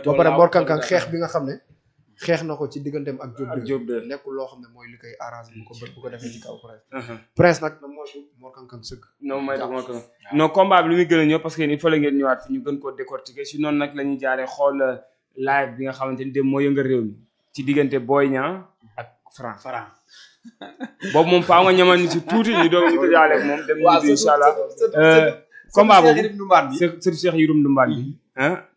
ba pare Mor Kang Kang xeex bi nga xam ne xeex na ko ci digganteem ak Diop de nekkul loo xam ne mooy li koy arrangé bu ko defee ci kaw Prince nag na mooy Mor Kang Kang sëgg non combat bi li muy gën a ñëw parce que il faut la ngeen ñëwaat fi ñu gën koo décortiquer si noonu nag la ñuy jaaree xool live bi nga xamante ni dem moo yëngal réew mi ci diggante Boy Niang ak Franc boobu moom faa nga ñamal ni si tuuti ñu doog ñu ko jaale moom dem ñu incha allah combat boobu sëtu Cheikh Yérim Ndumbaan bi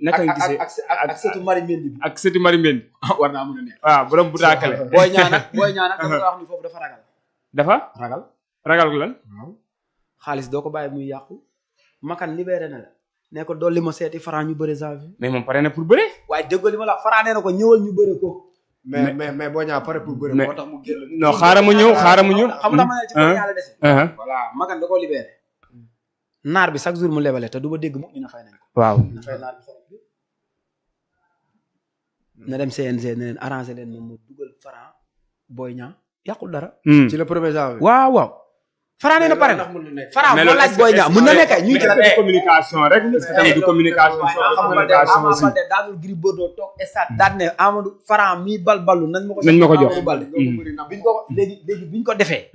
naka nga gisee ak sëtu Mari Mendy bi ak sëtu Mari Mendy war naa mën a neex waaw borom bu taakale Boy Niang nag dafa wax ni foofu dafa ragal lan xaalis doo ko bàyyi muy yàqu makan libéré na la ne ko dolli ma seeti Franc ñu bëre janvier mais moom pare na pour bëre waaye déggoo li ma la Franc nee na ko ñëwal ñu bëre ko mais Boy Niang pare pour bëre moo tax mu génn non xaaral ma ñëw xam nga ma ne ci Boy Niang la dese voilà makan da koo libéré naar bi chaque jour mu lebale te du ma dégg mu ñu na fay nañ ko waaw na fay naar bi xorom bi na dem CNG ne leen arrangé leen moom mu dugal Franc Boy Niang yàqul dara ci le premier janvier waaw Franc nee na pare na Franc moo laaj Boy Niang mën na nekk ñu ci la communication rek est-ce que du communication aussi daanul Gris Bordeaux toog stade daan ne Amadou Franc mii balbalu nañ ma ko jox biñ ko léegi biñ ko defee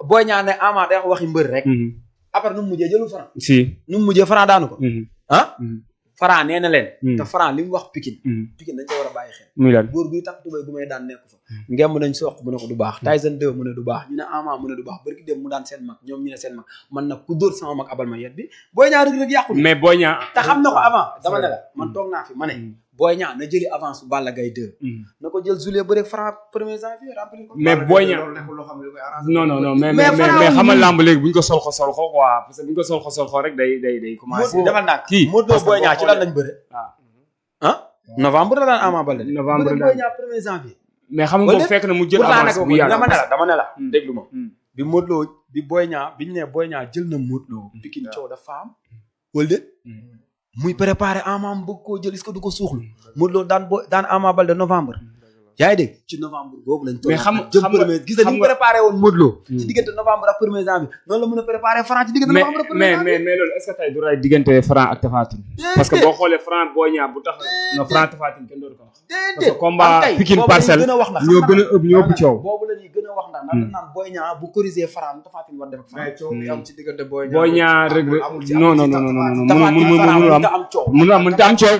Boy Niang ne Ama day wax waxi mbër rek après nu mu mujjee jëlul Franc si nu mu mujjee Franc daanu ko Franc nee na leen te Franc li mu wax Pikine dañ ko war a bàyyi xel muy lan góor guy tax tubay bu may daan nekk fa ngemb nañ soq mu ne ko du baax Tyson 2 mu ne du baax ñu ne Ama mu ne du baax barki dem mu daan seen mag ñoom ñu ne seen mag man nag ku dóor sama mag abal ma yet bi Boy Niang rek yàqul mais Boy Niang te xam na ko avant dama ne la man toog naa fi ma ne Boy Niang na jëli avance bu Balla Gaye 2 na ko jël juillet bëre Franc premier janvier remplir ko mais Boy Niang non mais xamal lamb léegi bu ñu ko sol ko quoi parce que bu ñu ko sol ko rek day commencé defal naa kii Modou Lo Boy Niang ci lan lañ bëre novembre la daan Ama Baldé novembre Boy Niang premier janvier mais xam nga moom fekk na mu jël avance bu yàgg dama ne la déglu ma bi Modou Lo bi Boy Niang biñ ne Boy Niang jël na Modou Lo Pikine coow dafa am wala déet muy préparé Ama am bëgg koo jël est-ce que du ko suuxlu Modou Lo daan Ama Baldé novembre yaa ngi dégg ci novembre boobu lañ mais xam premier gis nga ni mu préparé woon Modou Lo ci diggante novembre ak premier janvier noonu la mën a préparé Franc ci diggante novembre ak premier janvier mais loolu est-ce que tey du ray diggante Franc ak Tapha Tine parce que boo xoolee Franc Boy Niang bu tax no Franc Tapha Tine kenn dootu ko wax parce que combat Pikine Parcelles ñoo gën a ëpp coow boobu la ñuy gën a wax ndax dañ naan Boy Niang bu corriger Franc Tapha Tine war def mais coow bi am ci diggante Boy Niang rek non mënu am coow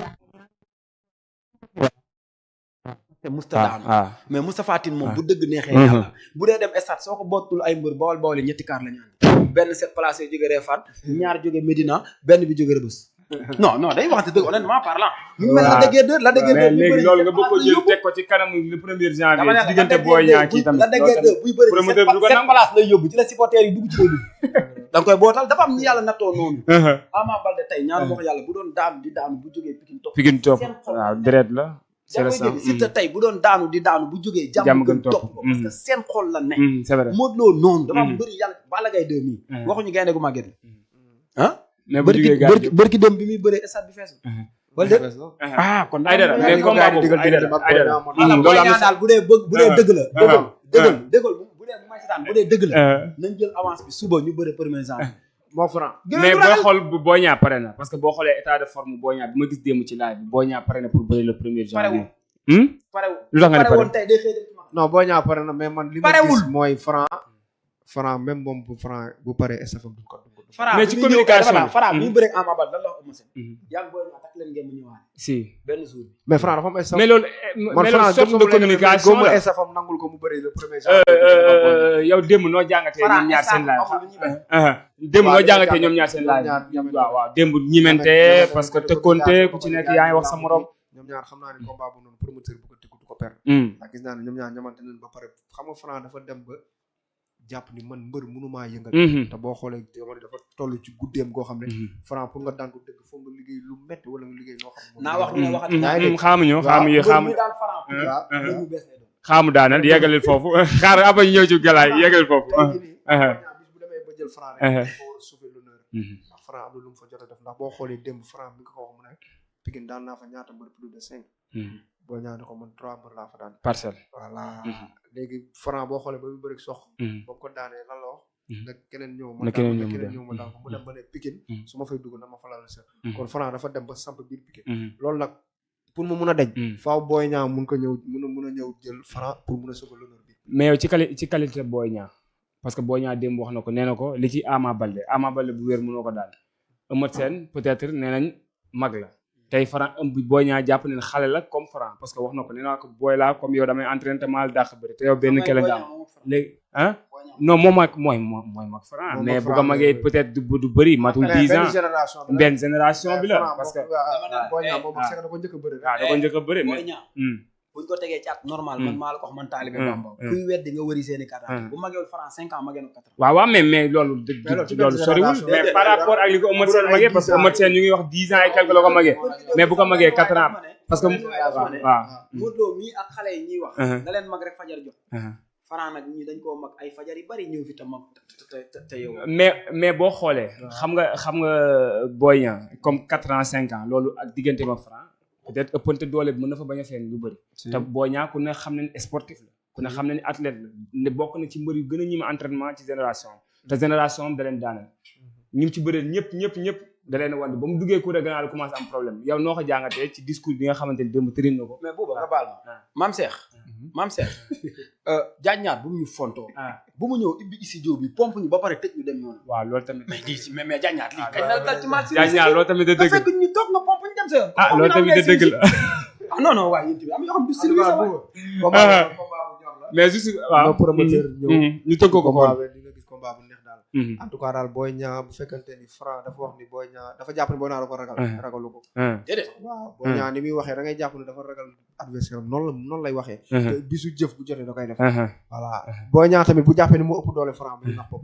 te musta daanu mais Moustapha Tine moom bu dëgg neexee yàlla bu dee dem stade soo ko bootul ay mbër bawal ñetti kaar la ñu ànd benn set placé jóge Réfane ñaar jóge Médina benn bi jóge Rebeuss non day waxante dëgg honnêtement parlant ñu mel la déggee deux léegi loolu nga bëgg ko jël teg ko ci kanamu le premier janvier ci diggante Boy Niang kii tamit la déggee deux buy bëri sept place lay yóbbu ci la supporter yi dugg ci lay dugg da nga koy bootal dafa am ñu yàlla nattoo noonu Ama Baldé tey ñaanu wax yàlla bu doon daanu di daanu bu jógee Pikine topp waaw deret la yaa ngi dégg Siteu tey bu doon daanu di daanu bu jógee jàmm gën topp ko parce que seen xol la ne c'est vrai Modou Lo noonu dafa am bëri yàlla Balla Gaye 2 mii waxuñu gaynde gu màgget la mais bu jógee gars bërki dem bi muy bëree stade bi feesul wala déet kon ay dara mais combat boobu ay dara loolu am daal bu dee dëgg la dëggal bu dee bu may seetaan bu dee dëgg la nañ jël avance bi suba ñu bëre premier janvier moo Franc mais booy xool Boy Niang pare na parce que boo xoolee état de forme Boy Niang bi ma gis démb ci live bi Boy Niang pare na pour bëri le premier janvier lu tax nga ne pare tey day xëy non Boy Niang pare na mais man li ma gis mooy Franc même moom bu Franc bu paree SFM duñ ko mais ci communication Franc bi bëre Ama Baldé lan la wax Eumeu Sène yàgg Boy Niang takk leen ngeen mu ñëwaat si benn jour mais Franc dafa am SFM mais loolu sorte de communication la SFM nangul ko mu bëri le premier janvier yow démb noo jàngatee ñoom ñaar seen live démb noo jàngatee ñoom ñaar seen live waaw démb ñimente parce que tëkkoonte ku ci nekk yaa ngi wax sa morom ñoom ñaar xam naa ne combat bu noonu promoteur bu ko tëggu du ko perdre ndax gis naa ne ñoom ñaar ñamante nañ ba pare xam nga Franc dafa dem ba jàpp ni man mbër mënumaa yëngal te boo xoolee jamono dafa toll ci guddeem goo xam ne Franc pour nga daan ko dëgg foog nga liggéey lu métti wala nga liggéey loo xam ne naa wax ñu waxati xaamu daanal yeggalil foofu xaar aba ñu ñëw ci galaay yeggalil foofu bis bu demee ba jël Franc rek dafa war a sauver l'honneur ndax Franc am na lu mu fa jot a def ndax boo xoolee démb Franc bi nga ko wax mu ne Pikine daan naa fa ñaata mbër plus de 5 boo ñaane ko man 3 mbër laa fa daan parcelle voilà léegi Franc boo xoolee ba mu bëri sox ba mu ko daanee lan la wax nag keneen ñëw ma daan ko mu dem ba ne Pikine su ma fay dugg na ma fa lal sa kon Franc dafa dem ba samp biir Pikine loolu nag pour mu mun a deñ faaw Boy Niang mun ko ñëw mun a ñëw jël Franc pour mun a sauver l'honneur bi. mais yow ci qualité Boy Niang parce que Boy Niang démb wax na ko nee na ko li ci Ama Baldé bu wér mënoo ko daal Eumeu Sène peut-être nee nañ mag la tey Franc bi Boy Niang jàpp ne xale la comme Franc parce que wax na ko nee naa ko booy laa comme yow damay entraîné te maa dàq bëri te yow benn kele nga am léegi ah non moom ak mooy mag Franc mais bu ko magee peut-être du bëri matul 10 ans benn génération bi la parce que Boy Niang moom da ko njëkk a bëri da ko njëkk a bëri mais buñ ko tegee ci at normal man maa la ko wax man taalibe Bamba kuy weddi nga wëri seeni carte bu magewul Franc 5 ans magee na 4 ans waaw mais loolu soriwul mais par rapport ak li ko Eumeu Sène magee parce que Eumeu Sène ñu ngi wax 10 ans et quelque la ko magee mais bu ko magee 4 ans parce que waaw Modou Lo mii ak xale yi ñuy wax da leen mag rek fajar jot Franc nag ñi dañ koo mag ay fajar yu bari ñëw fi te mag te yow mais boo xoolee xam nga Boy Niang comme 4 ans 5 ans loolu ak diggante ma Franc peut-être ëppante doole bi mën na fa bañ a feeñ lu bëri te Boy Niang ku ne xam ne ni sportif la ku ne xam ne ni athlète la ne bokk na ci mbër yu gën a ñima entraînement ci génération te génération am da leen daaneel ñi ci bëreel ñëpp da leen wan ba mu duggee cour de gannaaw la commencé am problème yow noo ko jàngatee ci discours bi nga xamante ni démb tërin na ko mais booba nga baal ma maam Cheikh jaajñaar bu mu ñu fontoo bu mu ñëw ibbi studio bi pompe ñu ba pare tëj ñu dem noonu waaw loolu tamit mais lii si mais jaajñaar lii kañ la dal ci marché jaajñaar loolu tamit da dëgg fekk ñu toog nga pompe ñu dem sa yoon loolu tamit da dëgg la non waaye yéen tamit am yoo xam du service mais juste waaw promoteur ñëw ñu tëgg ko combat bi di nga gis combat bu neex daal en tout cas daal Boy Niang bu fekkante ni Franc dafa wax ni Boy Niang dafa jàpp ne Boy Niang da ko ragalu ko déedéet waaw Boy Niang ni muy waxee da ngay jàpp ne dafa ragal adversaire am noonu lay waxee te bisu jëf bu jotee da koy def voilà Boy Niang tamit bu jàppee ni moo ëpp doole Franc bu nax bopp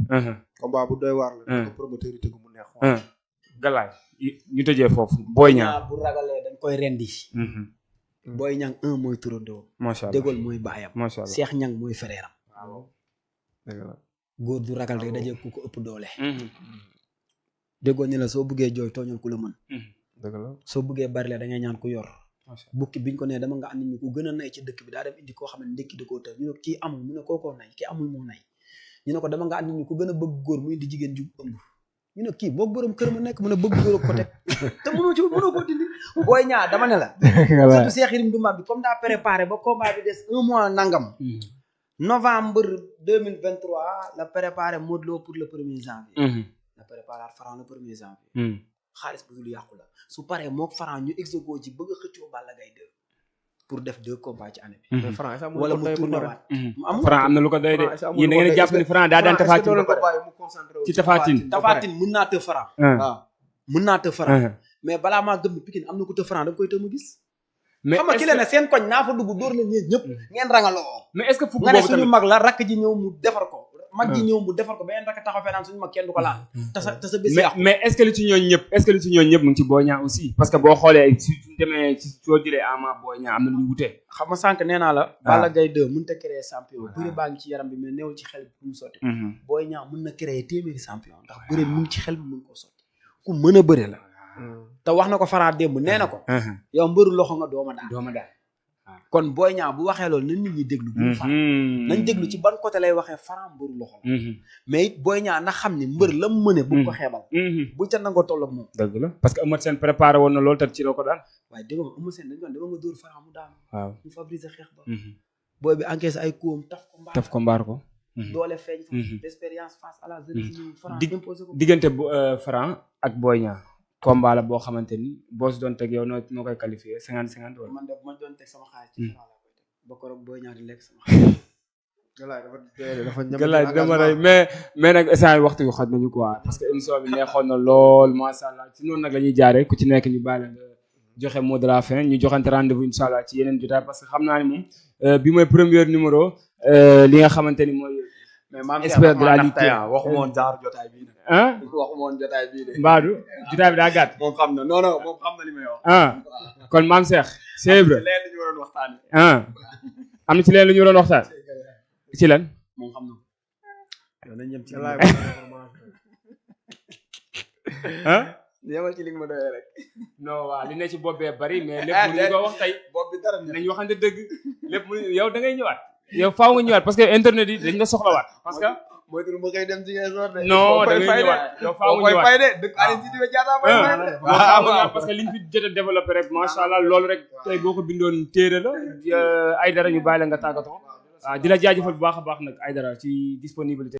combat bu doy waar la ko promoteur yi tëgg mu neex galaay ñu tëjee foofu Boy Niang bu ragalee dañ koy rendi Boy Niang 1 mooy turandoo macha allah Dégol mooy baayam macha allah Cheikh Niang mooy frère am waaw góor du ragal rek dajee ku ko ëpp doole déggoo ni la soo bëggee jooy tooñal ku la mën dëgg la soo bëggee bari la da ngay ñaan ku yor bukki biñ ko nee dama nga am nit ñi ku gën a nay ci dëkk bi daa dem indi koo xam ne ndekki da koo tër ñu ne kii amul mu ne kookoo nay kii amul moo nay ñu ne ko dama nga am nit ñi ku gën a bëgg góor mu indi jigéen ju ëmb ñu ne kii boobu borom kër ma nekk mu ne bëgg góor ko teg te mënoo ko dindi Boy Niang dama ne la surtout Cheikh Yérim Ndoumba bi comme daa préparé ba combat bi des 1 mois nangam novembre 2023 la préparé Modou Lo pour le 1er janvier la préparé Franc le 1er janvier xaalis bu dul yàqu la su paree mook Franc ñu exego ci bëgg a xëccoo Balla Gaye 2 pour def 2 combats ci année bi wala mu tourné waat Franc am na lu ko doy de yéen da ngeen jàpp ni Franc daa daan Tapha Tine ci Tapha Tine mën naa të Franc waaw mën naa të Franc mais balaa maa gëm ni Pikine am na ko të Franc da nga koy të mu gis mais xam nga ki la ne seen koñ naa fa dugg dóor leen yéen ñëpp ngeen rangaloo mais est-ce que fukk nga ne boobu suñu tamit mag la rakk ji ñëw mu defar ko mag ji ñëw mu defar ko beneen rakk taxaw fee naan suñu mag kenn du ko laal te sa bés yàqu mais est-ce que li ci ñooñu ñëpp mu ngi ci Boy Niang aussi parce que boo xoolee si suñu demee ci soo jëlee Ama Boy Niang am na lu ñu wutee xam nga sànq nee naa la Balla Gaye 2 mën ta créer champion bëri baa ngi ci yaram bi mais néewul ci xel bi pour mu sotti Boy Niang mën na créer téeméeri champion ndax bëri mu ngi ci xel bi mën koo sotti ku mën a bëri la te wax na ko Franc démb nee na ko yow mbëru loxo nga dooma daan kon Boy Niang bu waxee loolu na nit ñi déglu bu Franc nañ déglu ci ban côté lay waxee Franc mbëru loxo la mais it Boy Niang na xam ni mbër la mu mëne bu ko xeebal bu ca nangoo toll ak moom dëgg la parce que Eumeu Sène préparé woon na loolu te ci la ko daan waaye dégg nga Eumeu Sène dañu doon dama nga dóor Franc mu daanu waaw ñu favoriser xeex ba booy bi encaisse ay kuum taf ko mbaar ko doole feeñ fa l'expérience face à la jeunesse ñu Franc imposé ko diggante Franc ak Boy Niang combat la boo xamante ni boo si doon teg yow noo koy qualifié 50-50 wala man de bu ma doon teg sama xaalis ci Franc laa koy teg ba ko rek Boy Niang di lekk sama xaalis galaay dama rey mais nag instant waxtu yu xoj nañu quoi parce que émission bi neexoon na lool macha allah ci noonu nag la ñuy jaaree ku ci nekk ñu bàyyi la nga joxe mot de la fin ñu joxante rendez-vous incha allah ci yeneen jotaay parce que xam naa ni moom bi mooy premier numéro li nga xamante ni mooy mais maam expert de la lutte waxuma woon genre jotaay bii de waxuma woon jotaay bii de Mbadou jotaay bi daa gàtt moom xam na non moom xam na li may wax kon maam Cheikh Cheikh Ibra leen li ñu waroon waxtaane am na ci leen lu ñu waroon waxtaan ci lan moom xam na yow nañ ñëm ci yemal ci li nga ma doyee rek non waaw li ne ci bopp bee bari mais lépp mënuñu ko wax tey bopp bi dara nañ waxante dëgg lépp mënu yow da ngay ñëwaat yow faaw nga ñëwaat parce que internet yi dañ la soxlawaat parce que mooy tur ma koy dem ci ngay soor de. non da ngay ñëwaat yow faa mu ñëwaat fay de dëkk Aline Sitoé Diatta mooy fay de. waaw parce que liñ fi jot a développé rek macha allah loolu rek tey boo ko bindoon téere la Aïdara ñu bàyyi la nga tàggatoo. waaw di la jaajëfal bu baax a baax nag Aïdara ci disponibilité